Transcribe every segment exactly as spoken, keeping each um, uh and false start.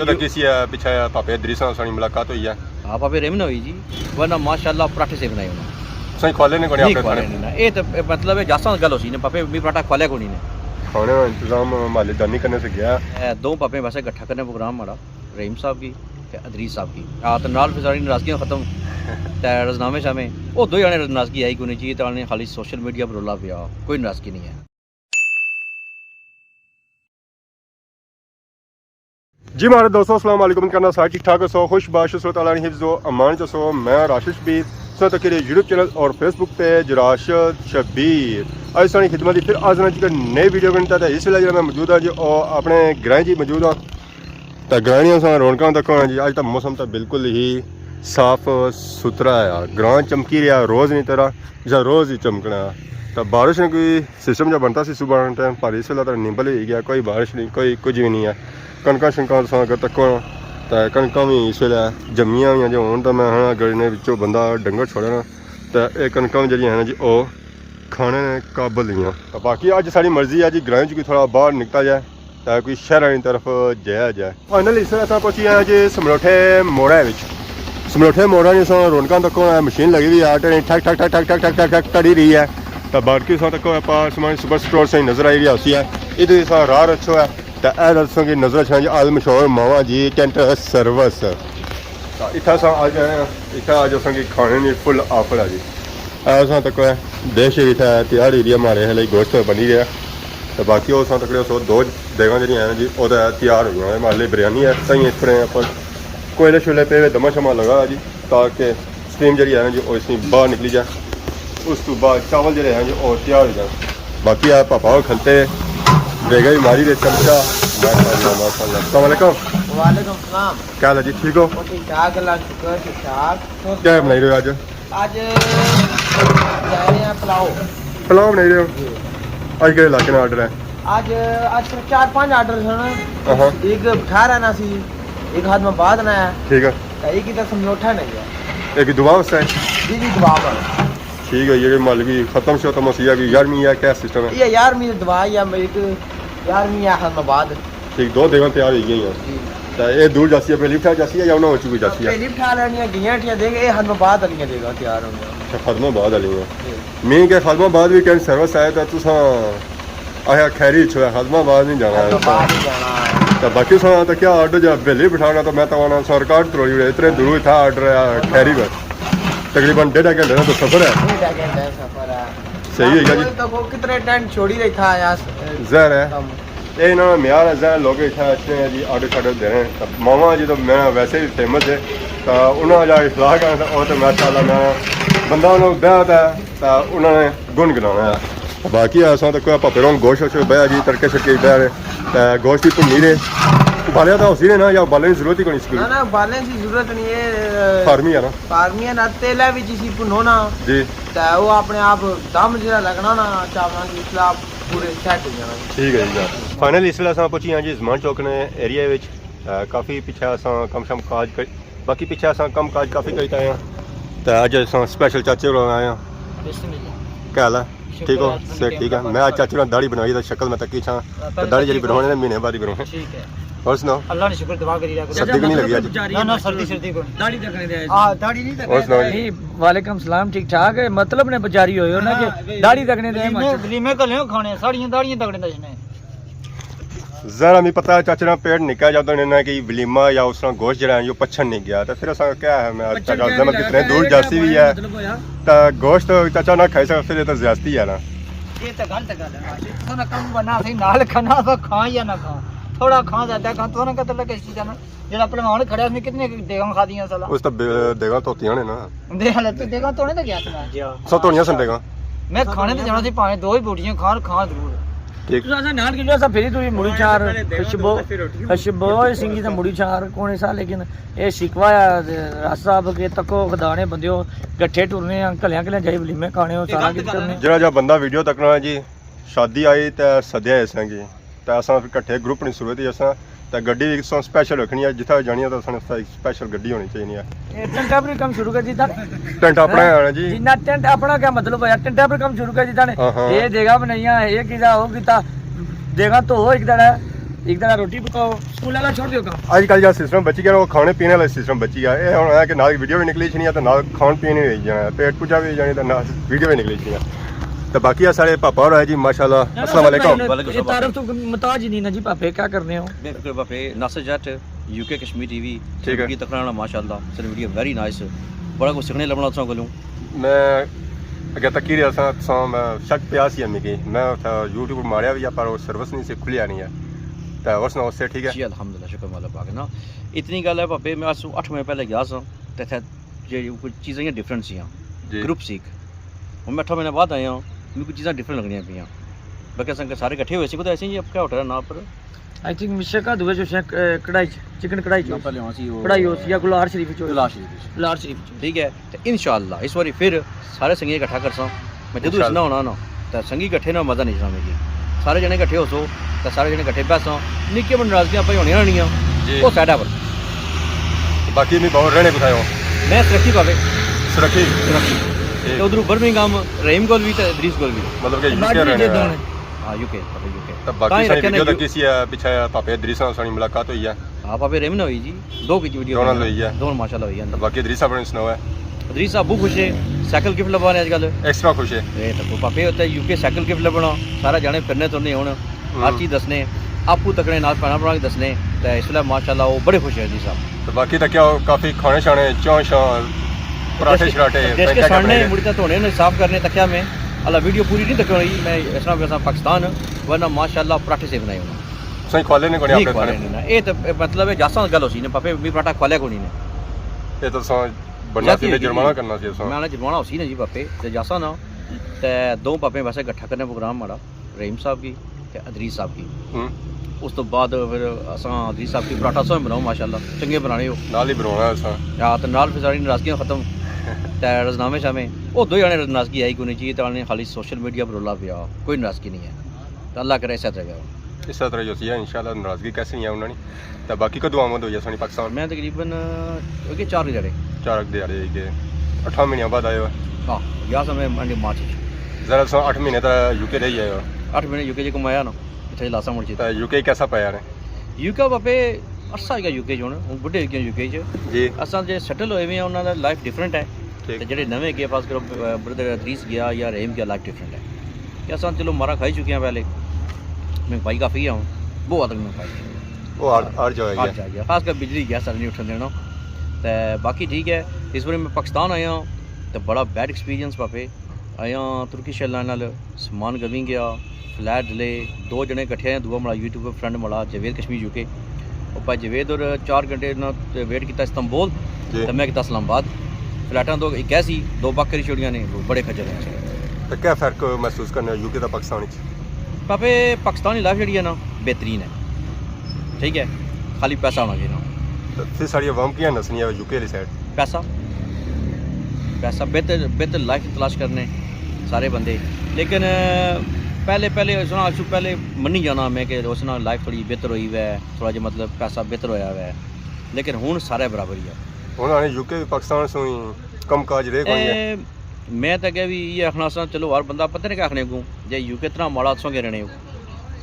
جدوں کسی ہے پچھے پاپے ادریس نال ساڑی ملاقات ہوئی ہے۔ ہاں، پاپے رحم نہ ہوئی جی، ورنہ ماشاءاللہ پراٹھے سے بنائے ہونا۔ سائیں کھوالے نے کوئی نہیں اپنے کھوالے کھانے؟ نہیں نا، یہ تو مطلب ہے جاساں گل ہو سی نا، پاپے می پراٹھا کھوالے کو نہیں نے۔ کھانے کا انتظام محلے دانی کرنے سے گیا۔ اے دو پاپے ویسے اکٹھا کرنے پروگرام ہمارا، رحیم صاحب کی تے ادریس صاحب کی۔ آ، تے نال پھر ساری ناراضگیاں ختم، تے رزنامے شامے، او دو جنے ناراضگی آئی کوئی نہیں جی، تے انہیں خالی سوشل میڈیا پر رولا پیا، کوئی ناراضگی نہیں ہے۔ جی مہاڑے دوستو، السلام علیکم، کرنا سارے ٹھیک ٹھاک ہو سو، خوش باش ہو سو، تعالیٰ نے حفظ و امان چ سو۔ میں راشد شبیر، سو تک راشد چینل اور فیس بک پیج راشد شبیر۔ اج سانی خدمت دی پھر حاضر ہاں جی نئی ویڈیو کے نال۔ تے اس ویلے جڑا میں موجود ہاں جی، او اپنے گرائیں جی موجود ہاں۔ تے گرائیں نیاں ساں رونقاں تکو ہاں جی، اج تاں موسم تاں بالکل ہی صاف ستھرا ہے، گراں چمکی رہیا روز نی طرح، جیسا روز ہی چمکنا ہے۔ تے بارش نے کوئی سسٹم جا بنتا سی صبح نے ٹائم، پر اس ویلے تاں نمبل ہی گیا، کوئی بارش نہیں، کوئی کچھ بھی نہیں ہے۔ کنکاں شنکاں تساں اگر تکو نا، تے کنکاں بھی اس ویلے جمیاں ہوئیاں جو ہن تاں میں ہاں اگر انہیں وچوں بندہ ڈنگر چھوڑے نا، تے اے کنکاں جڑیاں ہیں نا جی، او کھانے نے قابل نہیں ہیں۔ تے باقی اج ساڑی مرضی ہے جی، گرائیں چ کوئی تھوڑا باہر نکتا جائے، تے کوئی شہر آلی طرف جایا جائے۔ فائنلی اس ویلے اساں پہنچی گئے ہاں جی سملوٹھے موڑے وچ۔ سملوٹھے موڑا نی اساں رونقاں تکو نا، مشین لگی ہوئی ہے، آٹے نی ٹھک ٹھک ٹھک ٹھک ٹڑی رہی ہے۔ تے باقی اساں تکو ہے پار سامان سپر سٹور سے نظر آئی رہی ہوسی ہے۔ ادھر اساں راہ رچھو ہے، تے اے تساں کی نظر اچھنا جی آل مشہور ماما جی ٹینٹ سروس۔ تے اتھا اساں اج آئے ہاں، اتھا اج اساں کی کھانے نی فل آفر ہے جی۔ اے اساں تکو ہے، ڈش اتھا تیار ہوئی رہی ہے، ماڑے ہلے گوشت بنی رہیا۔ تے باقی او اساں تکڑے سو دو دیگاں جڑیاں ہیں جی، او تے تیار ہوئی ہیں۔ ماڑے بریانی ہے، تائیں اس طرح اپر کوئلے شوئلے پے ہوئے، دما شما لگا جی، تاکہ سٹیم جڑی ہے نا جی، او اس نی باہر نکلی جائے۔ اس تو بعد چاول جڑے ہیں جی، او تیار ہو جائیں۔ باقی اے پاپا او کھلتے، بیگا ہی ماری دے چمچا۔ ماشاءاللہ، ماشاءاللہ۔ السلام علیکم۔ وعلیکم السلام۔ کیا حال ہے جی، ٹھیک ہو؟ او ٹھیک ٹھاک، اللہ کا شکر، ٹھیک ٹھاک۔ کیا بنائی رہے ہو اج؟ اج جا رہے ہیں پلاؤ۔ پلاؤ بنائی رہے ہو؟ جی۔ اج کہڑے علاقے نا آرڈر ہے؟ اج، اج صرف چار پانچ آرڈر سن۔ ہاں۔ ایک بٹھارا نا سی، ایک خادم آباد نا ہے۔ ٹھیک ہے۔ تے ایک ادھر سمجھوٹا نا ہے۔ ایک دعا واسطے ہے؟ جی جی، دعا پر۔ ٹھیک ہے، یہ مال بھی ختم شتم ہو سی، ابھی یارہویں ہے، کیا سسٹم ہے؟ یہ یارہویں دعا یا ایک یارہویں ہے خادم آباد۔ ٹھیک، دو دیگاں تیار ہوئی گئیاں۔ جی۔ تے اے دور جاسی ہے، پہلی اٹھا جاسی ہے یا انہاں وچ کوئی جاسی ہے؟ پہلی اٹھا لینیاں گئیاں اٹھیاں دیگاں، اے خادم آباد والیاں دیگاں تیار ہونیاں۔ اچھا، خادم آباد والیاں۔ جی۔ میں کہ خادم آباد وی کہیں سروس آئے تے تساں آخیا کھیری اچھو ہے، خادم آباد نہیں جانا ہے۔ خادم آباد نہیں جانا۔ تے باقی تساں تے کیا آرڈر جا بھیلی بٹھانا، تے میں تاں آنا سو ریکارڈ تروڑی اڑے، اتنے دوروں اتھا آرڈر ہے کھیری بس۔ تقریباً ڈیڑھ گھنٹے نا تو سفر ہے۔ ڈیڑھ گھنٹے سفر ہے۔ صحیح ہوئی گیا جی۔ تو وہ کتنے ٹینٹ چھوڑی رہی تھا یار۔ ظاہر ہے۔ کم۔ اے انہاں نا معیار ہے، ظاہر لوگ اتھا اچھنے ہیں جی، آرڈر شارڈر دینے۔ تے ماما جی تو میں ویسے ہی فیمس ہے، تے انہاں جا اخلاق ہے، تے او تے ماشاءاللہ میں بندہ انہاں بہت ہے، تے انہاں نے گن گنانا ہے۔ باقی اساں تے کوئی پاپے رون گوشت شوشت بہیا جی، تڑکے شڑکے بہیا نے، تے گوشت ہی بھنی رہے۔ ابالیا تاں ہوسی نے نا، یا ابالنے کی ضرورت ہی کوئی سی؟ نہ، نہ، ابالنے کی ضرورت نہیں ہے۔ فارمی ہے نا؟ فارمی ہے نا، تیلے وچ اسی بھنو نا۔ جی۔ تے او اپنے آپ دم جیڑا لگنا نا، چاولاں کی اس طرح پورے سیٹ ہو جانا۔ ٹھیک ہے جی۔ فائنلی اس ویلے اساں پہنچی ہاں جی زمان چوک نے ایریا وچ۔ تے کافی پچھے اساں کم شم کاج کر-، باقی پچھے اساں کم کاج کافی کیتا آئے ہاں۔ تے اج اساں سپیشل چاچے کول آئے ہاں۔ بسم اللہ۔ کیا حال ہے؟ شکر ٹھیک ہو؟ ہے، صحت ٹھیک ہے؟ میں اج چاچے کول داڑھی بنوائی تے شکل میں تکی چھاں۔ تے داڑھی جڑی بنوانے نے مہینے بعد ہی بنوانے۔ ٹھیک ہے۔ اور سناؤ؟ اللہ نے شکر، دعا کری رکھو۔ سردی تو نہیں لگی اج؟ نہ، نہ، سردی، سردی کوئی نہیں۔ داڑھی تکنے دے آئے۔ ہاں، داڑھی نہیں تکنے۔ اور سناؤ جی؟ نہیں، وعلیکم السلام، ٹھیک ٹھاک ہے۔ مطلب نے بچاری ہوئے ہو نا کہ ہاں، داڑھی تکنے دے آئے ولیمے، ماشاءاللہ۔ ولیمے کلے ہو کھانے، ساڑیاں داڑھیاں تکنے دے نے۔ ذرا می پتہ ہے چاچے نا پیٹ نکا جاتا ہونے نا کہ ولیمہ یا اس طرح گوشت جڑا ہے، یو پچھن نہیں گیا۔ تے پھر اساں کیا ہے، میں پچھن چاچا کیا زحمت نہیں کتنے لگا، دور یہ جاسی بھی ہے۔ مطلب ہویا۔ تے گوشت چاچا نہ کھائی سکتا، پھر یہ تو زیادتی ہے نا۔ یہ تو غلط گل ہے۔ تساں نا کم بنا، اسی نال کھانا، اساں کھاں یا نہ کھاں۔ تھوڑا کھاں، زیادہ کھاں، تساں نا کتنا کسی جانا۔ جیڑا پہلوان کھڑا، اس نے کتنے دیگاں کھادیاں سالا؟ اس تو بے-، دیگاں دھوتیاں نے نا۔ دے حالت تو دیگاں دھونے تے گیا سی میں۔ سو دھونیاں سن دیگاں۔ میں کھانے تے جانا سی، پاویں دو ہی بوٹیاں کھان، کھان ضرور۔ ٹھیک۔ تساں نال کیوں جا، سا پھری تساں مڑی چار، خوشبو، خوشبو سنگھی تے مڑی چار کونے سا، لیکن اے شکوہ ہے راس صاحب کے تکو خدانے بندیو، گٹھے ٹرنے ہیں، کلیاں کلیاں جائی ولیمے کھانے ہو، سارا کچھ کرنے۔ جڑا جا بندہ ویڈیو تکنا ہے جی، شادی آئی تے سدیا اساں کی۔ تے اساں فر کٹھے گروپ نی صورت اچ اساں تے گڈی وی اساں سپیشل رکھنی ہے، جتھے وی جانی ہے تے اساں اسپیشل گڈی ہونی چاہینی ہے۔ اے ٹنٹ اپر کم شروع کر دیتا۔ ٹنٹ اپنا ہے نا جی۔ جنہ ٹنٹ اپنا کیا مطلب ہویا؟ ٹنٹ اپر کم شروع کر دیتا نے۔ ہاں، ہاں۔ اے دیگا بنائیاں، اے کیتا، او کیتا۔ دیگا تو ہو ایک دڑا۔ ایک طرح روٹی پکاؤ، سکول والا چھوڑ دیو کام۔ اج کل جا سسٹم بچی گیا، وہ کھانے پینے والا سسٹم بچی گیا۔ یہ ہونا ہے کہ نال ویڈیو بھی نکلی چنی ہے، تو نال کھان پین بھی ہوئی جانا ہے، پیٹ پوجا بھی ہوئی جانی، تو نال ویڈیو بھی نکلی چنی ہے۔ تو باقی آ سارے پاپا ہور آئے جی، ماشاءاللہ۔ السلام علیکم۔ وعلیکم السلام۔ تعارف تو محتاج ہی نہیں نا جی پاپے، کیا کرنے ہو؟ بے فکر پاپے، ناصر جٹ، یو کے کشمیر ٹی وی، ٹھیک ہے۔ ویڈیو تکنا والا ماشاءاللہ، سر ویڈیو ویری نائس۔ بڑا کچھ سیکھنے لبنا تساں کولوں۔ میں اگے تکی رہیا سا، تساں میں شک پیا سی میکی۔ میں اتھا یوٹیوب ماریا وی آ، پر وہ سروس نہیں سی، کھلیا نہیں ہے۔ تے ہور سناؤ، سے ٹھیک ہے؟ جی الحمدللہ، شکر مالک پاک نا۔ اتنی گل ہے پاپے، میں اس اٹھ مہینے پہلے گیا سا، تے اتھے جے کوئی چیزاں ہی ڈفرنٹ سیاں۔ جی۔ گروپ سیکھ۔ ہن میں اٹھاں مہینے بعد آیا ہاں، میکی کوئی چیزاں ڈفرنٹ لگنیاں پیاں۔ باقی اساں سارے کٹھے ہوئے سی، کوئی ایسے ہی اپنے ہوٹل نا پر آئی تھنک مشکا دوے جو شاید، اہ، کڑاہی چ، چکن کڑاہی چ نہ، ہوسی۔ پہلے ہاں سی، وہ کڑاہی ہوسی یا گلہار شریف چ ہوسی۔ گلہار شریف چ۔ گلہار شریف چ۔ ٹھیک ہے، تے انشاءاللہ اس واری پھر سارے سنگی اکٹھا کرساں۔ میں جدوں اس انشاءاللہ۔ نہ ہونا نا، تے سنگی اکٹھے نا مزہ نہیں جانا میکی۔ سارے جنے اکٹھے ہوسو، تے سارے جنے اکٹھے بیساں۔ نکیاں مٹیاں ناراضگیاں پائی ہونیاں رہنیاں، جی۔ او سائیڈ پر۔ باقی میں باہر رہنے کتھا ہو؟ میں سرکی پاوے۔ سرکی؟ سرکی۔ ٹھیک۔ تے ادھروں برمنگھم، رحیم کول وی تے ادریس کول وی۔ مطلب کہ یو کے باقی رہنے جے والا۔ دونے۔ ہاں، یو کے، پاپے یو کے۔ تے باقی تاں ہی ساری رکھیا نا ویڈیو یو-، تک کسی ہے، پچھے پاپے ادریس نال ساڑی ملاقات ہوئی ہے۔ ہاں، پاپے رحیم نال ہوئی جی۔ دو کی ویڈیو دونوں بنائی۔ ہوئی ہے۔ دونوں ماشاءاللہ ہوئی ہے۔ تے باقی ادریس صاحب نے سناؤ ہے۔ ادریس صاحب بہت خوش ہے، سائیکل گفٹ لبا نے اج کل۔ ایکسٹرا خوش ہے۔ اے تے پاپے ہوتا ہے یو کے سائیکل گفٹ لبنا، سارا جانے پھرنے ترنے ہن، ہر ہوں۔ چیز دسنے، آپو تکنے نال بھینا بھرا کی دسنے، تے اس ویلے ماشاءاللہ وہ بڑے خوش ہے ادریس صاحب۔ تے باقی تکیا کافی کھانے شانے، چاں شاں، پراٹھے شراٹھے، ڈش کے پینکیک سامنے وغیرہ۔ مڑی تے دھونے نے صاف کرنے تکیا میں، اللہ ویڈیو پوری نہیں تکنا ہوئی، میں اس طرح ویسا پاکستان، ورنہ ماشاءاللہ پراٹھے سے بنائے ہونا۔ سائیں کھوالے نے کونے نہیں اپنے کھوالے تھانے؟ نہیں نا۔ اے تے مطلب ہے جاساں گل ہوسی نے، پاپے می پراٹھا کھوالے کونی نے۔ اے تو ساں بننا سی، جرمانہ کرنا سی اساں۔ میں آنا جرمانہ ہوسی نا جی پاپے، تے جاساں نا، تے دو پاپے ویسے اکٹھا کرنے پروگرام ماڑا، رحیم صاحب کی تے ادریس صاحب کی۔ ہوں۔ اس تو بعد پھر اساں ادریس صاحب کی پراٹھا سوہنے بناؤ ماشاءاللہ، چنگے بنانے ہو۔ نال ہی بنانا اساں۔ ہاں، تے نال پھر ساری ناراضگیاں ختم۔ تے رزنامے شامے، او دو جنے ناراضگی آئی کونی جی، تے انہیں خالی سوشل میڈیا پر رولا پیا، کوئی ناراضگی نہیں ہے۔ تے اللہ کرے اسے طرح رہے۔ اس طرح جو سی ہے، انشاءاللہ ناراضگی کیسے نہیں ہے انہاں نی۔ تے باقی کدوں آمد ہوئی ہے سانی پاکستان؟ میں تقریباً، اہ، ہوئی گئے چار دیہاڑے۔ چار دیہاڑے ہوئی گئے۔ اٹھاں مہینے بعد آئے ہو؟ ہاں، گیا سا میں اینڈ مارچ وچ۔ ذرا سا اٹھ مہینے تے یو کے رہی آئے ہو؟ اٹھ مہینے یو کے جے کمایا نا، اتھے لاسا مڑ جی۔ تے یو کے کیسا پایا نے؟ یو کے پاپے عرصہ ہوئی گیا یو کے چ ہن، ہن بڈھے ہوئی گئے یو کے چ۔ جی۔ اساں جے سیٹل ہوئے ہوئے ہیں، انہاں دا لائف ڈفرنٹ ہے۔ ٹھیک۔ تے جیڑھے نویں گئے، خاص کر بردر ادریس گیا یا رحیم گیا، لائف ڈفرنٹ ہے۔ کہ اساں چلو مارا کھائی چکے ہیں پہلے، مہنگائی کافی ہے ہن، بہت زیادہ مہنگائی ہے۔ وہ ہر، ہر جگہ ہر ہے۔ جگہ ہے، خاص کر بجلی گیس سارے نہیں اٹھن دینا۔ تے باقی ٹھیک ہے، اس واری میں پاکستان آیا ہاں، تے بڑا بیڈ ایکسپیرینس پاپے۔ آیا ترکش ایئر لائن نال، سامان گویں گیا، فلائٹ ڈیلے، دو جنے کٹھے آئے، دوا ماڑا یوٹیوب فرینڈ ماڑا جاوید کشمیر یو کے۔ او بھائی جاوید اور چار گھنٹے انہاں تے ویٹ کیتا استنبول، جی۔ تے میں کیتا اسلام آباد۔ فلائٹاں دو ایک ایسی، دو بک کری چھوڑیاں نے، بڑے کھجل ہوئے۔ تے کیا فرق محسوس کرنے ہو یو کے تے پاکستان وچ؟ پاپے، پاکستانی لائف جیڑی ہے نا، بہترین ہے۔ ٹھیک ہے، خالی پیسہ ہونا چاہیے نا۔ تے پھر ساری عوام کیاں نسنی ہے یو کے والی سائیڈ؟ پیسہ، پیسہ، بہتر، بہتر لائف تلاش کرنے سارے بندے۔ لیکن، اہ، پہلے، پہلے اس نال، پہلے منی جانا میں کہ اس نال لائف تھوڑی بہتر ہوئی ہے، تھوڑا جہا مطلب پیسہ بہتر ہویا ہوا ہے۔ لیکن ہن سارے برابر ہی ہے۔ ہن آنے یو کے پاکستان سوں ہی کم کاج رہ کوئی ہے۔ اے، میں تاں اگے وی ایہہ آخنا سا، چلو ہر بندہ پتہ نہیں کیا آخنے اگوں، جے یو کے اتنا ماڑا اساں کے رہنے ہو،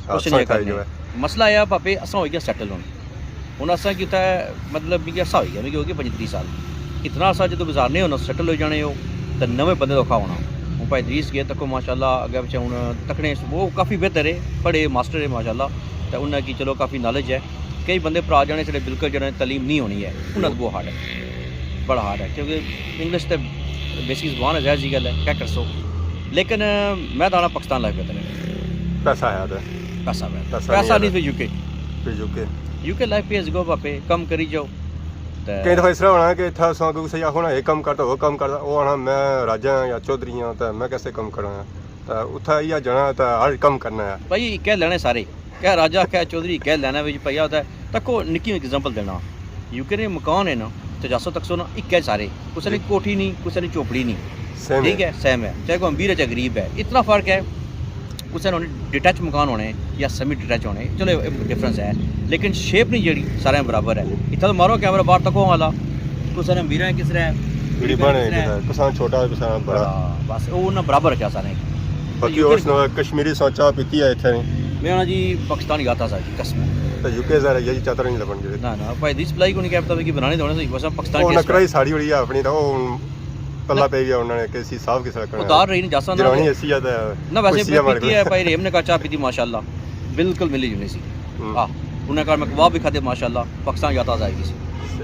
ہاں، کچھ نہیں صحیح کرنے۔ جو ہے۔ مسئلہ اے آ پاپے، اساں ہوئی گیا سیٹل ہن۔ ہن اساں کی اتھے، مطلب، میکی عرصہ ہوئی گیا، میکی ہو گئے پنجی تریہہ سال۔ اتنا عرصہ جدوں گزارنے ہونا، سیٹل ہوئی جانے ہو، تے نویں بندے دا اوکھا ہونا۔ ہن بھائی ادریس گئے تکو ماشاءاللہ، اگے پچھے ہن تکنے، وہ کافی بہتر ہے، پڑھے، ماسٹر ہے ماشاءاللہ، تے انہاں کی چلو کافی نالج ہے۔ کئی بندے بھرا جانے جیڑھے بالکل جیڑھے تعلیم نہیں ہونی ہے، انہاں تے بہت ہارڈ ہے، بڑا ہارڈ ہے، کیونکہ انگلش تے بیسک زبان ہے، ظاہر جی گل ہے، کیا کرسو۔ لیکن، اہ، میں تاں آنا پاکستان لائف بہتر ہے۔ پیسہ ہے تے۔ پیسہ ہے۔ پیسہ پیسہ نہیں نہیں ہے۔ پھر یو کے۔ پھر یو کے۔ یو کے لائف پہ از گو پاپے، کم کری جاؤ۔ تے کئی دفعہ اس طرح ہونا ہے کہ اتھا اساں کوئی صحیح آخو نا، یہ کم کرتا، وہ کم کرتا، وہ آنا میں راجہ ہاں یا چودھری ہاں، تے میں کیسے کم کراں؟ تے اتھا ایہہ جانا تے ہر کم کرنا ہے۔ بھائی، کہہ لینے سارے۔ کہہ راجہ، کہہ چودھری، کہہ لینا وچ پیا ہوتا ہے۔ تکو نکی ایگزامپل دینا۔ یو کے نے مکان ہے نا، تے جاسو تکسو نا، اکے سارے۔ کسے نے جی۔ کوٹھی نہیں، کسے نے چوپڑی نہیں۔ سیم ٹھیک ہے۔ ہے، سیم ہے۔ چاہے کوئی امیر ہے، چاہے غریب ہے۔ اتنا فرق ہے۔ کسے نے ڈیٹیچ مکان ہونے یا سیمی ڈیٹیچ ہونے، چلو، ایک ڈفرنس ہے۔ لیکن شیپ نہیں جیڑی، سارے برابر ہے۔ اتنا تو مارو کیمرہ باہر تکو والا، کسے نے امیر ہے، کس نے غریباں نے کس نے کسے، کسے چھوٹا، کسے بڑا۔ ہاں، بس وہ انہاں برابر رکھیا سارے۔ باقی یو کے اور سناؤ، کشمیری ساں چاہ پیتی ہے اتھے نہیں؟ میں آنا جی پاکستانی آتا سا جی، قسم ہے۔ تو یو کے ظاہر ہے، یہ چادر نہیں لبن گئے۔ نہ، نہ، بھائی، دی سپلائی کو نہیں کہہ پتا کہ بنانے دونے سے، بس پکستان او کی نکرا ہی ساڑی ہوئی ہے اپنی، تو او پلہ پہ بھی انہوں نے کسی صاف کسی رکھنا۔ ادار رہی نہیں جاساں جرانی ایسی ہے تے نہ، ویسے کوئی سیاہ مار پیتی ہے، بھائی، رحیم نے کہا چاہ پیتی، ماشاءاللہ، بالکل ملی جلی سی۔ ہاں، انہیں کہا میں کباب بھی کھاتے، ماشاءاللہ، پکستان یاد آ جائے گی سی۔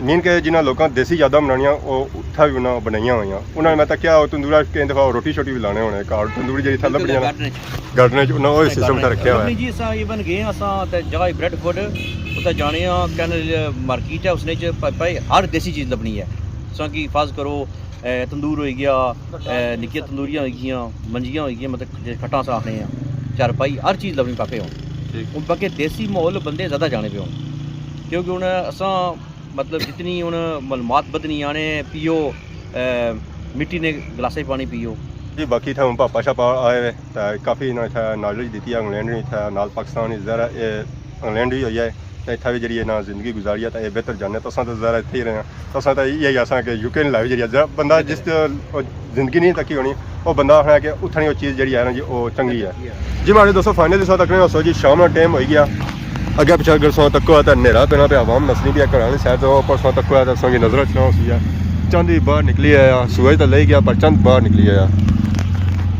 مین کہ جنہاں لوکاں دیسی یاداں بنانیاں، او اتھا بھی انہاں بنائیاں ہوئیاں۔ انہاں نے میں تکیا، او تندورا کئی دفعہ روٹی شوٹی بھی لانے ہونے گھر، تندوری جیڑی اتھا لبنیاں نا۔ گارڈن وچ۔ گارڈن وچ انہاں او سسٹم اتھا رکھیا ہویا ہے۔ جی، اساں ایون گئے آں، اساں تے جگہ بریڈ فورڈ، اتھا جانے آں، کہنے مارکیٹ ہے، اس نے چ پ-، پائی ہر دیسی چیز لبنی ہے۔ اساں کی فرض کرو، اے، تندور ہوئی گیا، اے، نکیاں تندوریاں ہوئی گیاں، منجیاں ہوئی گیاں، مطلب جے کھٹاں اساں آخنے آں، چارپائی، ہر چیز لبنی پاپے ہون۔ ٹھیک۔ ہن باقی دیسی ماحول بندے زیادہ جانے پے ہون، کیونکہ ہن اساں مطلب جتنی ہن معلومات بدنی آنے پیو، اے، مٹی نے گلاسے پانی پیو۔ جی، باقی اتھا ہن پاپا شاپا آئے ہوئے، تے کافی انہاں اتھا نالج دتی ہے انگلینڈ نی، اتھا نال پاکستان نی، ظاہر ہے، اے انگلینڈ وی ہوئی ہے، تے اتھا وی جیڑی ہے نا زندگی گزاری ہے، تے اے بہتر جاننے۔ تساں تے ظاہر ہے اتھے ہی رہے ہیں، تساں تے ایہی آساں کہ یو کے نی لائف جیڑی ہے، ذرا بندہ جس زندگی نہیں تکی ہونی، او بندہ آخنا ہے کہ اتھاں نی او چیز جیڑی ہے نا جی، او چنگی ہے۔ جی ماڑے دوستو، فائنلی تساں تکنے ہوسو جی، شام نا ٹائم ہوئی گیا۔ اگے پچھے اگر تساں تکو ہے تاں نیرا پینا پیا، عوام نسنی پیا گھراں نی سائیڈ تو، اوپر تساں تکو ہے تاں تساں کی نظر اچھنا ہوسی ہے، چند وی باہر نکلی آیا، سورج تاں لہی گیا پر چند باہر نکلی آیا۔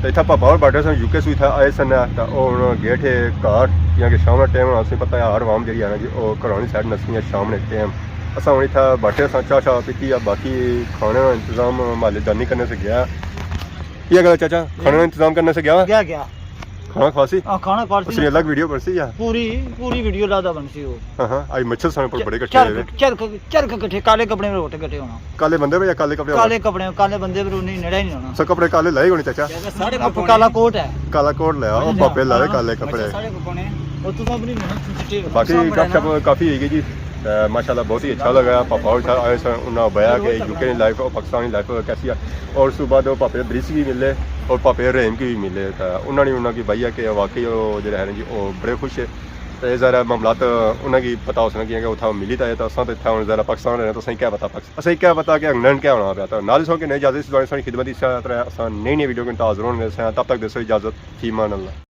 تے اتھا پاپا ہور بیٹھے سن، یو کے سوں اتھا آئے سن، تے او ہن گئے ٹھے گھر، کیاں کہ شام نا ٹائم ہونا، تساں پتہ ہے ہر عوام جیڑی ہے نا جی، او گھراں نی سائیڈ نسنی ہے شام نے ٹائم۔ اساں ہن اتھا بیٹھے ساں، چاہ شاہ پیتی ہے، باقی کھانے نا انتظام محلے دانی کرنے سے گیا۔ یہ گل چاچا، کھانے نا انتظام کرنے سے گیا؟ گیا، گیا۔ کھانا کھواسی؟ ہاں، کھانا کھواسی اس نے نا۔ الگ ویڈیو بنسی یا؟ پوری، پوری ویڈیو لادا بنسی ہو۔ ہاں، ہاں، آج مچھر سانے پر بڑے کٹھے چرک، ہوئے۔ چرک، چرک کٹھے، کالے کپڑے میں روٹے کٹھے ہونا۔ کالے بندے میں یا کالے کپڑے ہونا؟ کالے کپڑے، کالے بندے پر نہیں، نیڑا ہی نہیں ہونا۔ سو کپڑے کالے لائے ہونے چاچا؟ ساڑے آپ کو کالا کوٹ ہے۔ کالا کوٹ لیا، او پاپے لائے کالے کپڑے۔ ساڑے کو کون ہے؟ وہ تو اپنی چٹے باقی گپ شپ کافی ہوئی گئی جی۔ تے ماشاءاللہ بہت ہی اچھا لگا۔ پاپا اور آئے سن، انہاں بیا کہ یو کے نی لائف اور پاکستان نی لائف کیسی ہے۔ اور اس تو بعد وہ پاپے برس بھی ملے اور پاپے رحیم کی بھی ملے۔ تے انہاں نے انہاں کی بھائی ہے کہ واقعی وہ جڑے ہیں جی، وہ بڑے خوش ہے۔ تے ذرا معاملات انہاں کی پتہ ہو سکنا کہ اتھا ملی تے، تے اساں تے اتھا ہن ذرا پاکستان رہنے، تو اساں کیا پتہ پاکستان، اساں کیا پتہ کہ انگلینڈ کیا ہونا پیا۔ تے نال ہی سو کہ نئی اجازت، ساری خدمت اس طرح اساں نئی نئی ویڈیو کے حاضر ہونے سے۔ تب تک دیسو اجازت، فی امان اللہ۔